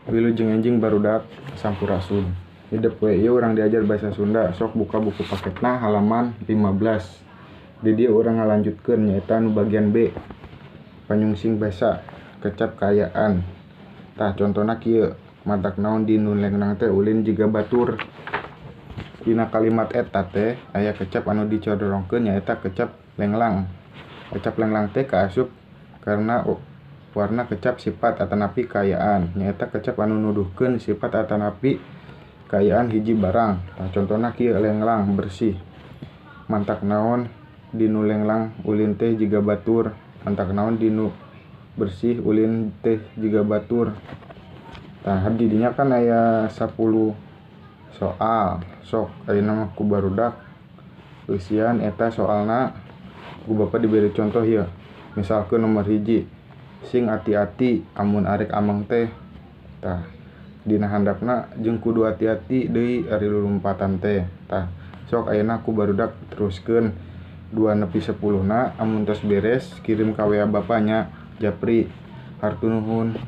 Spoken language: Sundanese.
Wilujeng enjing barudak, sampurasun. Hidep we ieu urang diajar basa Sunda, sok buka buku paketna halaman 15. Di dieu urang ngalanjutkeun nyaeta nu bagian B. Panyungsing basa, kecap kaayaan. Tah contona kieu, matak naon di nu lenglang teh ulin jiga batur. Dina kalimat eta teh aya kecap anu dicodorongkeun nyaeta kecap lenglang. Kecap lenglang teh kaasup karena warna kecap sifat atanapi kaayaan, nyaeta kecap anu nuduhkeun sifat atanapi kaayaan hiji barang. Tah contona kieu, lenglang bersih. Mantak naon di nu lenglang ulin teh jiga batur, mantak naon di nu bersih ulin teh jiga batur. Tah di dinya kan aya 10 soal. Sok ayeuna mah ku barudak eusian eta soalna ku Bapak diberi contoh ieu. Misalkeun nomor 1, sing ati-ati amun arek ameng teh. Tah dina handapna jeung kudu ati-ati deui ari lulumpatan teh. Tah sok ayeuna ku barudak teruskeun 2 nepi 10 na, amun tos beres kirim ka WA Bapa nya. Japri, hatur nuhun.